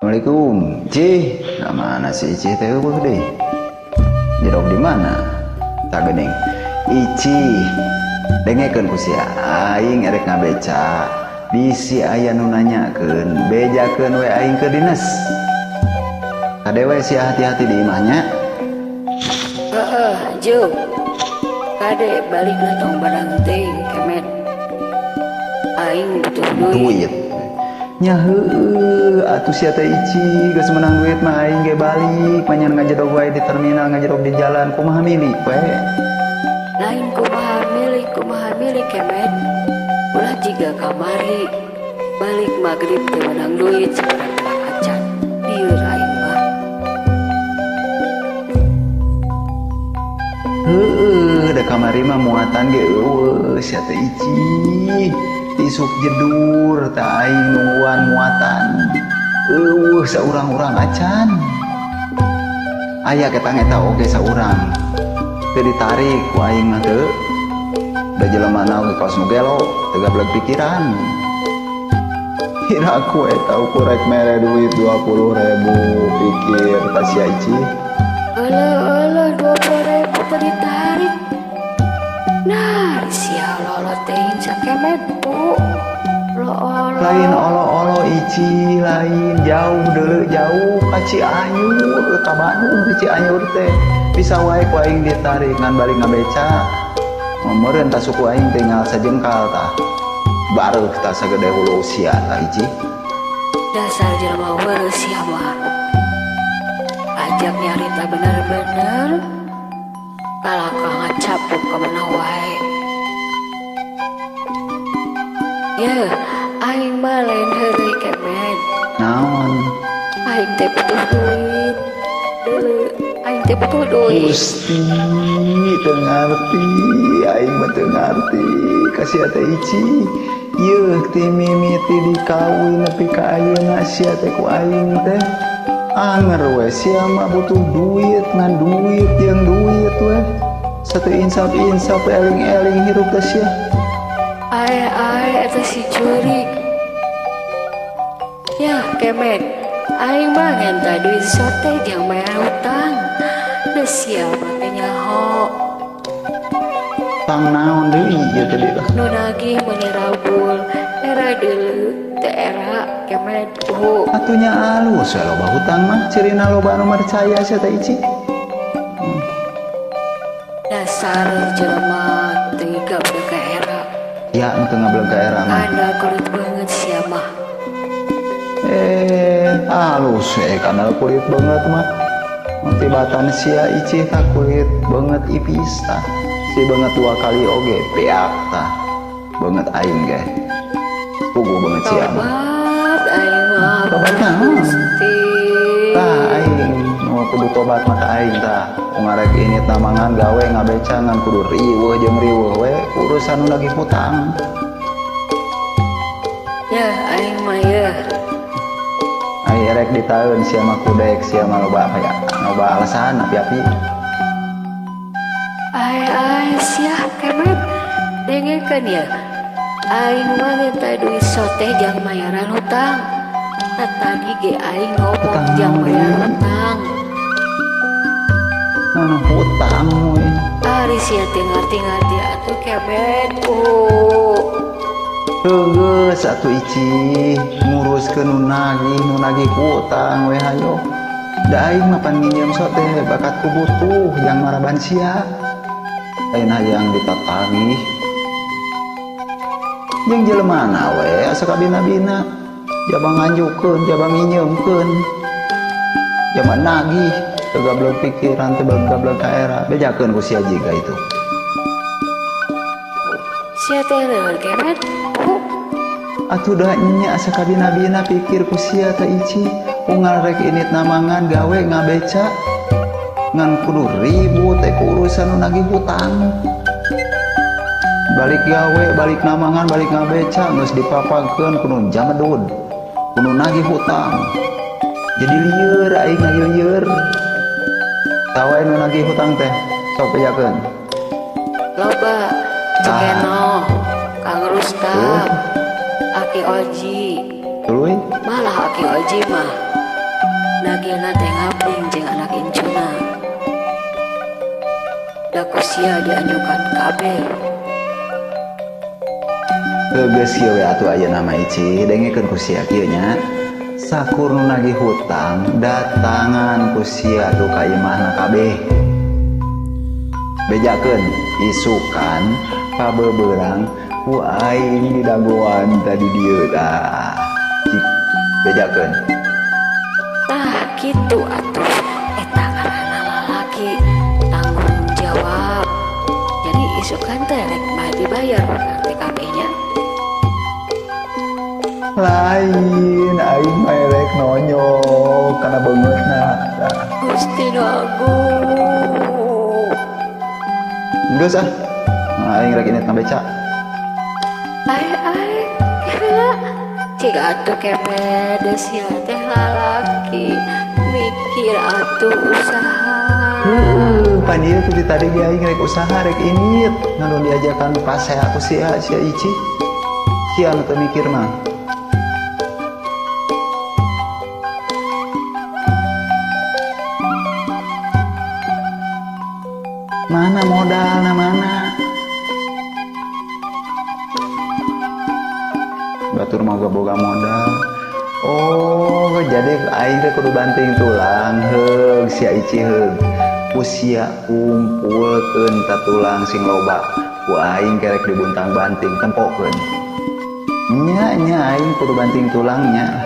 Assalamualaikum, Cih. Nah, mana si Ici teh eueuh deui? Jerok di mana? Tak geuning. Ici, dengekeun ku sia. Aing erek ngabeca. Bisi aya nu nanyakeun, bejakeun we aing ke dinas. Kade we sia hati-hati di imahnya. Heeh, jeung. Kade balikna tong barang teuing kemet. Aing butuh duit. Duit. Nya heueuh atuh sia teh Ici geus menang duit mah aing ge balik manyan ngajedog wae di terminal ngajedog di jalan kumaha milik we. Lain kumaha milik kemet. Ulah jiga kamari balik magrib teu menang duit sabarang acan. Lieur aing mah. Heueuh da kamari mah muatan ge eueuh sia teh Ici. Isuk jedur ta aing nungguan muatan. Eueuh saurang-urang acan. Aya ketang eta oge saurang. Teu ditarik ku aing mah teu. Da jelemana oge kaos nu gelo, teu gableg pikiran. Kira aku eta ukur rek mere duit 20.000 pikir ta sia Ici. Euleuh 20.000 teu ditarik. Nah, sia olo-olo teuing sakemet bu. Lo-olo. Lain olo-olo Ici, lain jauh deuleu jauh ka Cianjur, ka Bandung di Cianjur teh. Bisa wae ku aing ditarik ngan balik ngabeca. Meureun tah suku aing tinggal sajengkal tah. Bareuh tah sagede hulu sia tah Ici. Dasar jelema weureuh sia mah. Ajak nyarita bener-bener. Kalakah ngacapuk ka mana wae. Yeuh, aing mah lain heureuy kemet. Naon? Aing teh butuh duit. Deuleu, aing teh butuh duit. Gusti, teu ngarti, aing mah teu ngarti. Ka sia teh Ici. Yeuh, ti mimiti dikawin nepi ka ayeuna sia teh ku aing teh. Anger we sia mah butuh duit ngan duit jeung duit we. Satu insaf-insaf eling-eling hirup teh sia. Ae-ae eta si jurig. Yah kemet, aing mah ngenta duit sote jeung bayar hutang. Da sia mah teh nyaho. Tang naon deui ieu teh deui lah. Nu nagih meuni rabul, era deuleu teu era kemet bu. Atuh nya alus we loba hutang mah, cirina loba anu percaya sia teh Ici. Dasar jelema teu gablek ka era. Ya nu teu ngablek ka era mah. Kandal kulit beungeut sia mah. Alus we kandal kulit beungeut mah. Tibatan sia Ici tah kulit beungeut ipis tah. Si beungeut dua kali oge beak tah. Beungeut aing ge. Puguh beungeut sia mah. Tobat aing mah. Tobat naon? Gusti. Tah aing nu kudu tobat mah ka aing tah. Ngarek init namangan gawe ngabeca ngan kudu riweuh jeung riweuh we urusan nu nagih hutang. Ya aing mah yeuh. Ai erek ditaeun sia mah kudek sia mah loba apa ya? Loba alasan api-api. Ai sia kemet dengekeun ya. Aing mah minta duit sote jang mayaran hutang. Tah tadi ge aing ngomong jang bayar hutang. Nah, hutang we. Ari sia teu ngarti-ngarti atuh kemet bu. Geus atuh Ici nguruskeun nu nagih hutang we hayo. Da aing mah pan nginjem sote bakat ku butuh jang maraban sia. Lain hayang ditatagih. Jeung jelemana we asa kabina-bina. Jaba nganjukeun, jaba nginjeumkeun. Jaba nagih, teu gablek pikiran, teu gablek ka era. Bejakeun ku sia jiga itu. Sia teh leueur kemet. Atuh da nya asa kabina-bina pikir ku sia teh Ici. Unggal rek init namangan gawe ngabeca ngan kudu ribut teh urusan nu nagih hutang. Balik gawe, balik namangan, balik ngabeca geus dipapagkeun kudu jamedud, kudu nagih hutang. Jadi lieur aing nagih lieur. Tawa nu nagih hutang teh sok bejakeun. Loba Cekeno, Kang Rustam, Aki Oji. Tuluy? Malah Aki Oji mah Nagihna teh ngabling jeung anak incuna. Da ku sia dianjukan kabeh. Geus kieu we atuh ayeuna mah Ici, dengekeun ku sia kieu nya. Sakur nu nagih hutang datangan ku sia tuh ka imahna kabeh. Bejakeun isukan pabeberang ku aing didagoan tadi dieu tah. Cik bejakeun. Tah kitu atuh eta ngaranna lalaki tanggung jawab. Jadi isukan teh rek mah dibayar hutang teh kabeh nya. Lain aing mah rek nonyok kana beungeutna. Gusti nu agung. Geus ah. Aing rek init ngabeca. Ai ai heula. Cik atuh kemed sia teh lalaki mikir atuh usaha. Heuh, pan ieu teh tadi ge aing rek usaha rek init. Ngan diajakan pasea ku sia sia Ici. Sia nu teu mikir mah. Mana modalna mana? Batur mah boga modal. Oh, jadi aing teh kudu banting tulang heug sia Ici heug. Ku sia kumpulkeun ta tulang sing loba. Ku aing kerek dibuntang-banting tempokeun. Nya nya aing kudu banting tulangnya.